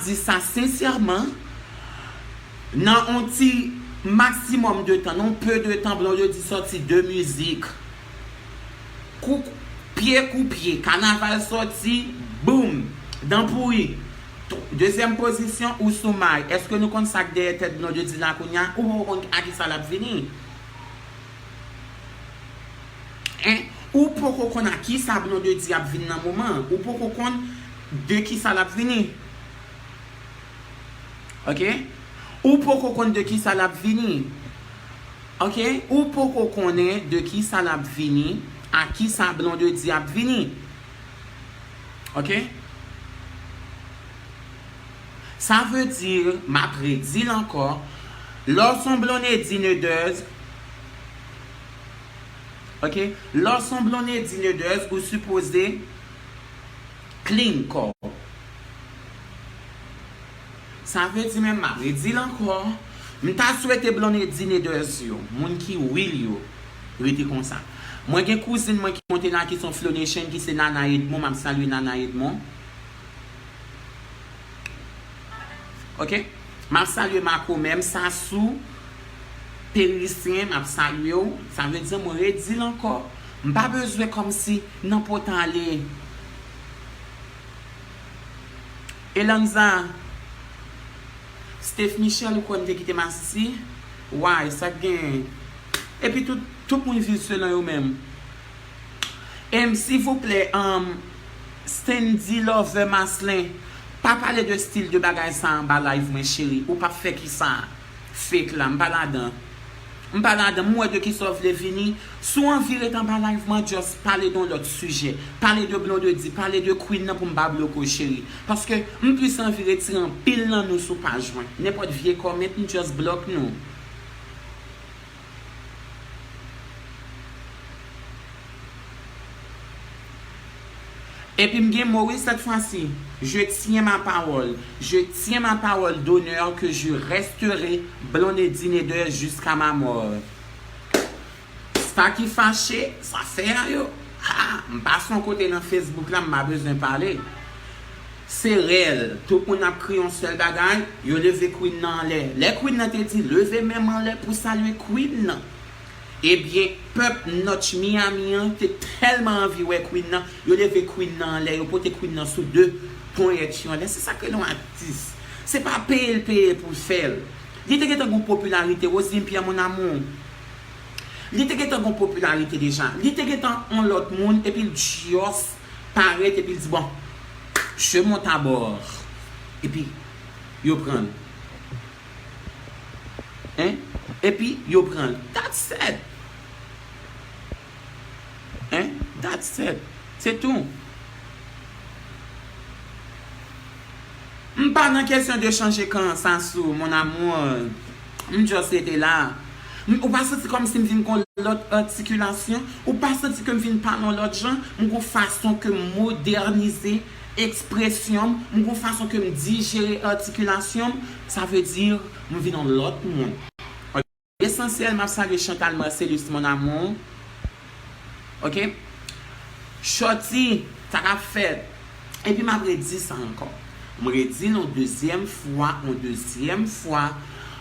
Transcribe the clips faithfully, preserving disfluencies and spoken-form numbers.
di sa sensèman, nan on ti maksimòm de tan, nan on peu de tan, Blondedy sòti de mizik. Kou pye kou pye, Kanaval sòti, boum, Dan Pouri. Dezyèm pozisyon, ou sou may. Èske nou konn sa k dèyè tèt Blondedy la kounye a? Ou poko konn a kisa l ap vini. Hein? Ou poko konn a kisa Blondedy ap vin nan moman an. Ou poko konn de kisa l ap vini. Ok? Ou poko konn de kisa l ap vini. Ok? Ou poko konnen de kisa l ap vini, a kisa Blondedy ap vini. Ok? Sa vle di, m ap redi l ankò, lè w se on Blondedy Neders, ok? Lè w se on Blondedy Neders, ou sipoze clean kò w. Sa vle di menm, m ap redi l ankò, m ta swete Blondedy Neders yo, moun ki real yo, rete konsa. Mwen gen kouzin mwen ki monte la, ki se on Flow Nation, ki se Nana Edmond, m ap salye Nana Edmond. Ok? M ap salye makomè m, Sasou, Perisyen, m ap salye w. Sa vle di, mwen redi l ankò. M pa bezwen kòmsi nan pòtale. Elanza, Steph Michel, ou kwè m te kite masisi? Why? Sa k genyen? Epi tout, tout moun viv selon yo menm. Em, silvouplè, um, Standy Lover Maslin, pa pale de stil de bagay sa anba live mwen, cheri. Ou p ap fè kisa fake la, m pa ladan. M pa ladan, m wè de kisa w vle vini. Si w anvi ret anba live mwen, just pale de yon lòt sijè. Pale de Blondedy, pale de Queen nan pou m pa bloke w, cheri. Paske m plis anvi retire anpil nan nou sou paj mwen. Nenpòt vye comment, m just block nou. Epi m gen mo wi cette fois-ci. Je tiens ma parole. Je tiens ma parole d'honneur que je resterai Blondedy Neders jusqu'à ma mort. Sa ki fache, sa fè a yo. Ha, m pase yon kote nan Facebook la, m pa bezwen pale. Se rèl. Tout moun ap kriye yon sèl bagay, yo leve Queen nan anlè. Lè Queen nan te di, "Leve men m anlè pou salye Queen nan." Ebyen, pèp Notch Miami an te tèlman anvi wè Queen nan, yo leve Queen nan anlè, yo pote Queen nan sou de ponyèt yo anlè. Se sa k rele yon atis. Se pa peye l peye pou l fè l. Li te gentan gen yon popilarite, Roseline Pierre, mon amour. Li te gentan gen yon popilarite deja. Li te gentan yon lòt moun, epi l just parèt, epi l di, "Bon, je monte à bord." Epi, yo pran l. Hein? Epi, yo pran l. That's it. Hein? That's it. Se tou. M pa nan kesyon de chanje kan, Sasou, mon amour. M just rete la. M, ou pa santi kòmsi m vin gon lòt atikilasyon? Ou pa santi ke m vin pale yon lòt jan? M gon fason ke m modènize ekspresyon m, m gon fason ke m dijere atikilasyon m, sa vle di m vin yon lòt moun. Ok? Lesansyèl, m ap salye Chantal Marcellus, mon amour. Ok? Shorty, sa k ap fèt? Epi m ap redi sa ankò. M redi l yon dezyèm fwa, yon dezyèm fwa.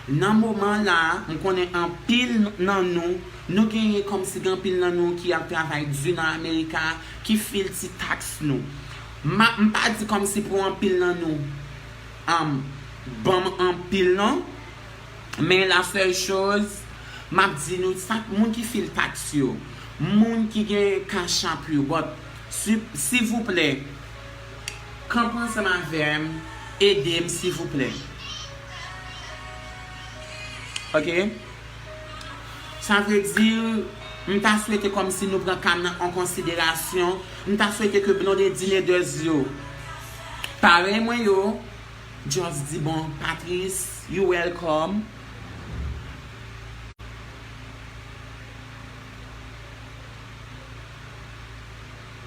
Nan moman la, m konnen anpil nan nou, nou genyen kòmsi gen anpil nan nou ki ap travay di nan Amerika, ki fil ti taks nou. M a, m pa di kòmsi pou anpil nan nou, um, ban m anpil non. Men la seule chose, m ap di nou, sa, moun ki fil taks yo, moun ki gen Cash App yo, but, si, silvouplè, kanpe ansanm avè m, ede m, silvouplè. Ok? Sa vle di, m ta swete kòmsi nou pran ka m nan an konsiderasyon. M ta swete ke Blondedy Neders yo, parèy mwen yo, just di, "Bon, Patrice, you welcome."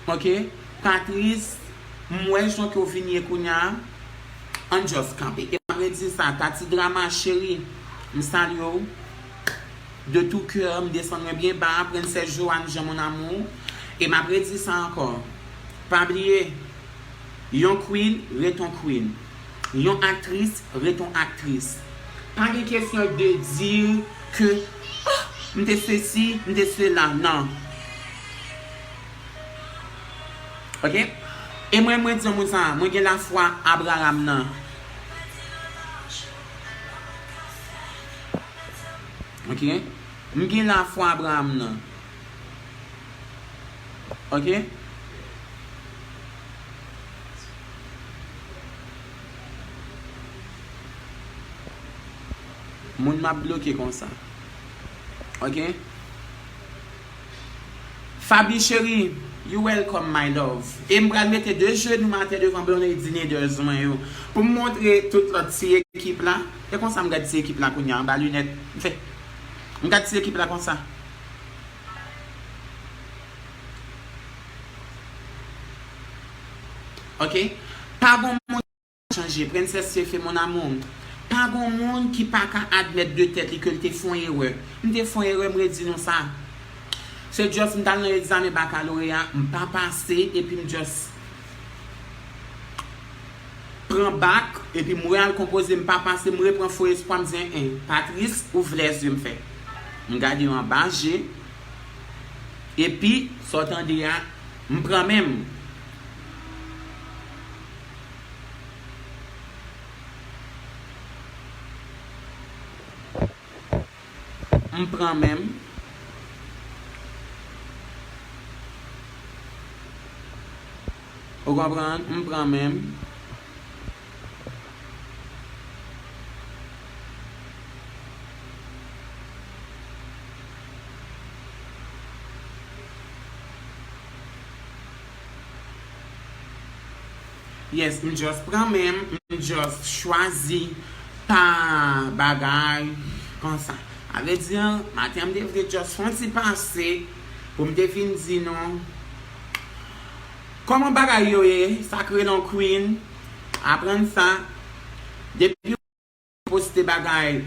Ok? Patrice, m wè jan ke w vin ye kounye a. Ann just kanpe. E m ap redi sa, Tati Drama cheri, m salye w de tout cœur, m desann mwen byen ba, Princess Joanne Jean, mon amour. E m ap redi sa ankò. Pa bliye, yon queen ret yon queen. Yon aktris ret yon aktris. Pa gen kesyon de dir ke, "Ah, m te sesi, m te sela." Non. Ok? E mwen, mwen di yon moun sa, mwen gen lafwa Abraham nan. Ok? M gen lafwa Abraham nan. Ok? Moun m ap bloke konsa. Ok? Fabi cheri, you welcome, my love. E m pral mete de jenou m atè devan Blondedy Naders mwen yo. Pou m montre tout lòt ti ekip la. E konsa m gad ti ekip la kounye a, anba linèt. M fè, m gad ti ekip la konsa. Ok? Pa gon moun chanje. Princess Fefe, mon amour. Pa gon moun ki pa ka admèt de tèt li ke l te fè yon erè. M te fè yon erè, m redi nou sa. Se just m t al nan egzamen bakaloreya, m pa pase, epi m just pran bak, epi m re al konpoze, m pa pase, m repran fo espwa, m di, en, Patrice, ouvè zye m fè. M gade yo anba je, epi, sa w tande a, m pran men m. M pran men m. Ou konprann? M pran men m. Yes, m just pran men m, m just chwazi pa bagay konsa. Sa vle di, maten an, m te vle just fè yon ti pase pou m te vin di nou kòman bagay yo ye, sa k rele yon queen, aprann sa. Depi poste bagay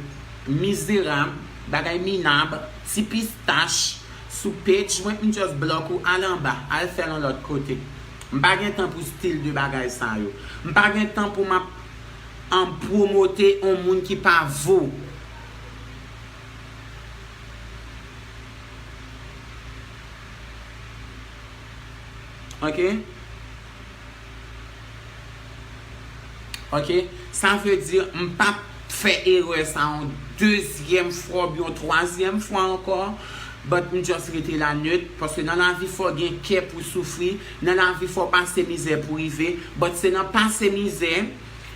mizerab, bagay minab, ti pistach sou page mwen, m just block ou, al anba, al fè l yon lòt kote. M pa gen tan pou stil de bagay sa yo. M pa gen tan pou m ap, um, pwomote yon moun ki pa vo. Ok? Ok? Sa vle di, m p ap fè erè sa yon dezyèm fwa oubyen yon twazyèm fwa ankò. But m just rete la net, paske nan lavi fò w gen kè pou w soufri, nan lavi fò w pase mizè pou w rive. But se nan pase mizè,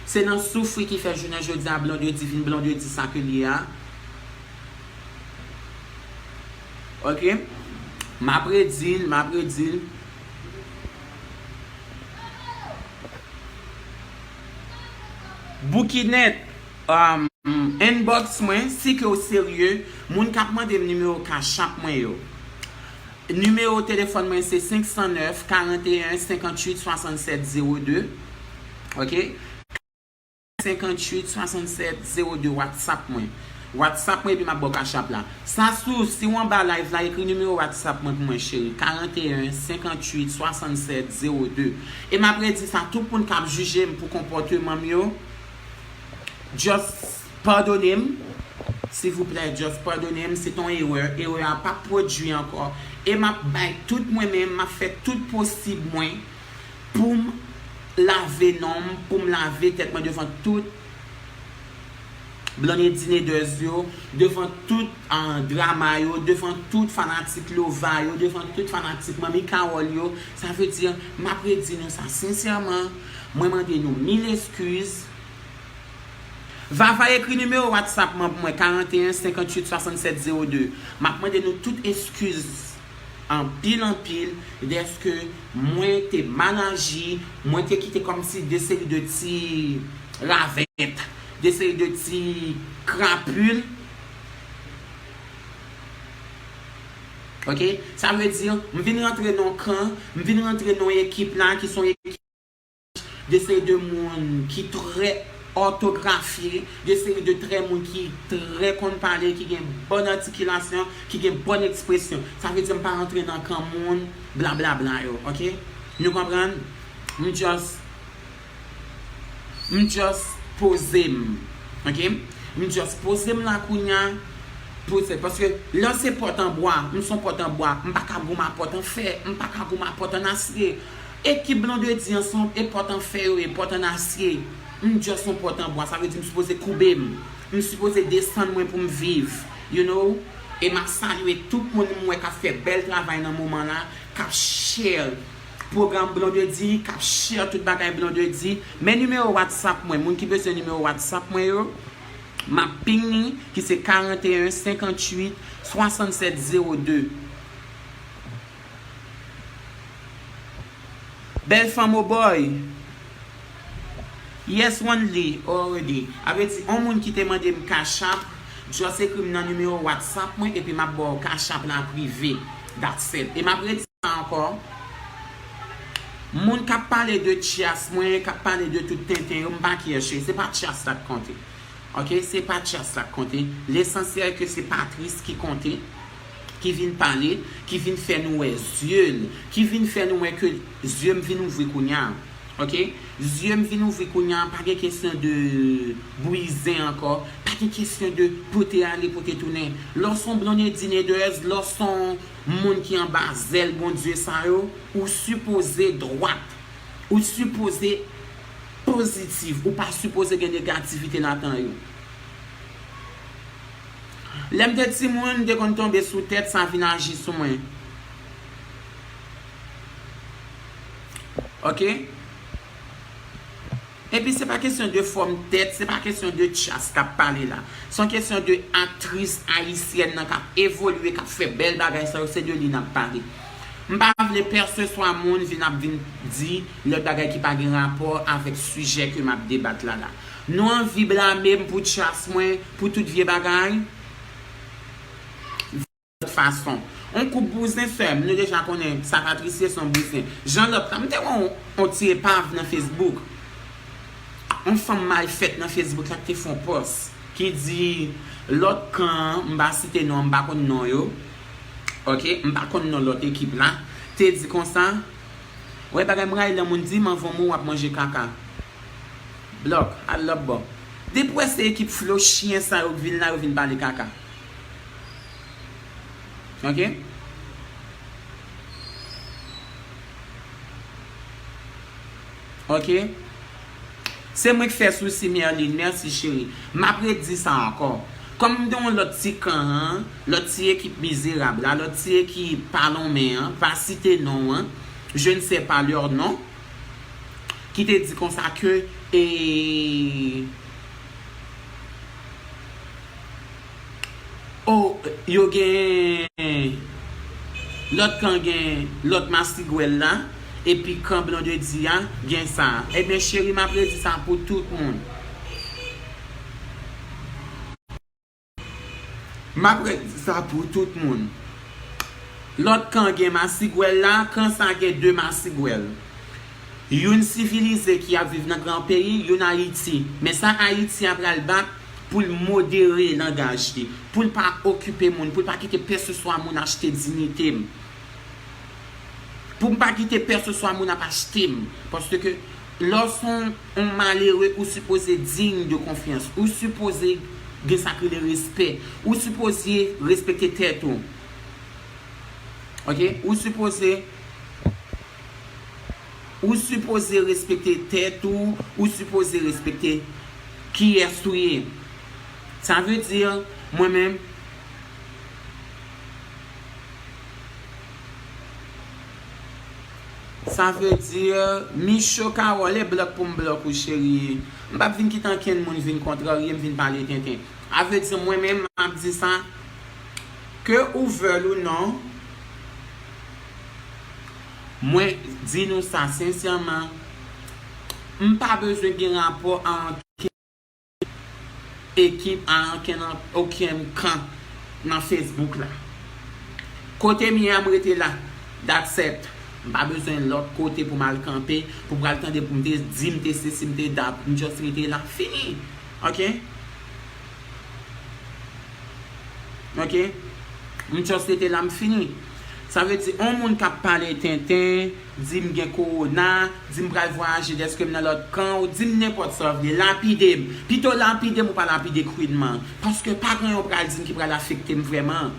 se nan soufri ki fè jounen jodi a Blondedy vin Blondedy sa ke l ye a. Ok? M ap redi l, m ap redi l. Boukinèt, um, inbox mwen, si ke w serye, moun k ap mande m nimewo Cash App mwen yo. Nimewo telefòn mwen se senk san nèf, karant e en, senkantuit, swasannsèt, zewo de. Ok? Senkantuit, swasannsèt, zewo de, WhatsApp mwen. WhatsApp mwen, epi m ap ba w Cash App la. Sasou, si w anba live la, ekri nimewo WhatsApp mwen pou mwen, cheri. Karant e en, senkantuit, swasannsèt, zewo de. E m ap redi sa, tout moun k ap jije m pou konpòteman m yo, just padone m. Silvouplè, just padone m. Se t on erè. Erè a p ap pwodui ankò. E m ap bay tout mwen menm, m ap fè tout posib mwen pou m lave non m, pou m lave tèt mwen devan tout Blondedy Naders yo, devan tout, ah, drama yo, devan tout fanatik Lova yo, devan tout fanatik Manmi Carole yo. Sa vle di, m ap redi nou sa sensèman, mwen mande nou mil eskiz. Vava, ekri nimewo WhatsApp mwen pou mwen, karant e en, senkantuit, swasannsèt, zewo de. M ap mande nou tout eskiz anpil, anpil, dèske mwen te mal aji, mwen te kite kòmsi de seri de ti ravèt, de seri de ti krapil. Ok? Sa vle di, m vin rantre nan kan, m vin rantre nan ekip la, ki se yon ekip de seri de moun ki trè òtografye, de seri de trè moun ki trè konn pale, ki gen bòn atikilasyon, ki gen bòn ekspresyon. Sa vle di m pa rantre nan kan moun blablabla yo, ok? Nou konprann? M just, m just poze m. Ok? M just poze m la kounye a pou se, paske lè se pòt an bwa, m se yon pòt an bwa, m pa ka goumen a pòt an fè, m pa ka goumen a pòt an asye. Ekip Blondedy an se yon, e pòt an fè yo ye, pòt an asye. M just yon pòt an bwa, sa vle di m sipoze koube m. M sipoze desann mwen pou m viv, you know? E m ap salye tout moun m wè k ap fè bèl travay nan moman la, k ap share pwogram Blondedy, k ap share tout bagay Blondedy. Men nimewo WhatsApp mwen, moun ki bezwen nimewo WhatsApp mwen yo, m ap ping li, ki se karanteyen senkantuit swasannsèt zewo de. Bèl fanm, oh boy. Yes, Wanli, already. A vle di, on moun ki te mande m Cash App, just ekri m nan nimewo WhatsApp mwen, epi m ap ba w Cash App la prive. That's it. E m ap redi sa ankò. Moun k ap pale de tchas mwen, k ap pale de tout tenten yo, m pa kèche. Se pa tchas la k konte. Ok, se pa tchas la k konte. Lesansyèl ke se Patrice ki konte, ki vin pale, ki vin fè nou wè zye l, ki vin fè nou wè ke zye m vin ouvri kounye a. Ok? Zye m vin ouvri kounye a, pa gen kesyon de bwizen ankò, pa gen kesyon de pote ale, pote tounen. Lè w se yon Blondedy Neders, lè w se yon moun ki anba zèl Bondye sa yo, ou sipoze dwat. Ou sipoze pozitif. Ou pa sipoze gen negativite ladan yo. Lè m te timoun, m te konn tonbe sou tèt, sa vin aji sou mwen. Ok? Epi se pa kesyon de fòm tèt, se pa kesyon de tchas k ap pale la. Se yon kesyon de aktris ayisyèn nan k ap evolye, k ap fè bèl bagay sa yo, se de li n ap pale. M pa vle pèseswa moun vin ap vin di lòt bagay ki pa gen rapò avèk sijè ke m ap debat la la. Nou anvi blame m pou tchas mwen, pou tout vye bagay? Lòt fason. On koup bouzen, sè m, nou deja konnen sa Patrice se yon bouzen. Jan lòt la, m te wè on, on ti epav nan Facebook. On fanm mal fèt nan Facebook la ki te fè on pòs ki di lòt kan an, m pa site non, m pa konn non yo. Ok, m pa konn non lòt ekip la. Te di konsa, wè bagay m rayi lè moun di m anvan mou w ap manje kaka. Blòk, al lòt bò. Depi w wè se ekip flo chyen sa yo k vin la, yo vin pale kaka. Ok? Ok? Se mwen k fè sousi Merline, mèsi cheri. M ap redi sa ankò. Kòm m gen yon lòt ti kan an, lòt ti ekip mizerab la, lòt ti ekip pa lonmen an, pa site non an, je ne sais pas leur nom, ki te di konsa ke, e, o, yo gen lòt kan gen lòt masigwèl la, epi kan Blondedy a gen sa. Ebyen, cheri, m ap redi sa pou tout moun. M ap redi sa pou tout moun. Lòt kan gen masigwèl la, kan sa gen de masigwèl. Youn sivilize ki ap viv nan gran peyi, youn Ayiti. Men sa Ayiti a pral bat pou l modere langaj li, pou l pa okipe moun, pou l pa kite pèseswa moun achte diyite m. Pou m pa kite pèseswa moun ap achte m. Paske lè w se yon, yon malere, ou sipoze digne de konfyans. Ou sipoze gen sa k rele respè. Ou sipoze respekte tèt ou. Ok? Ou sipoze, ou sipoze respekte tèt ou, ou sipoze respekte kiyès ou ye. Sa vle di, mwen menm, sa vle di, Micho Carole, e blòk pou m blòk ou, cheri. M p ap vin kite ankenn moun vin kontrarye m, vin pale tenten. A vle di, mwen menm, m ap di sa, ke ou vle l ou non, mwen di nou sa sensèman, m pa bezwen gen rapò a ankenn ekip, a ankenn, okenn kan nan Facebook la. Kote m ye a, m rete la. That's it. M pa bezwen lòt kote pou m al kanpe, pou pral tande pou m te di, m te sesi, m te dat. M just rete la. Fini. Ok? Ok? M just rete la, m fini. Sa vle di, yon moun k ap pale tenten, di m gen kowona, di m pral vwayaje dèske m nan lòt kan, ou di m nenpòt sa w vle, lapide m. Pito lapide m ou pa lapide Queen Man. Paske pa gen yon pral di m ki pral afekte m vrèman.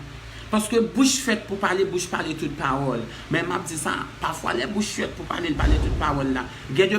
Paske bouch fèt pou pale, bouch pale tout pawòl. Men m ap di sa, pafwa lè bouch fèt pou pale, l pale tout pawòl la. Gen de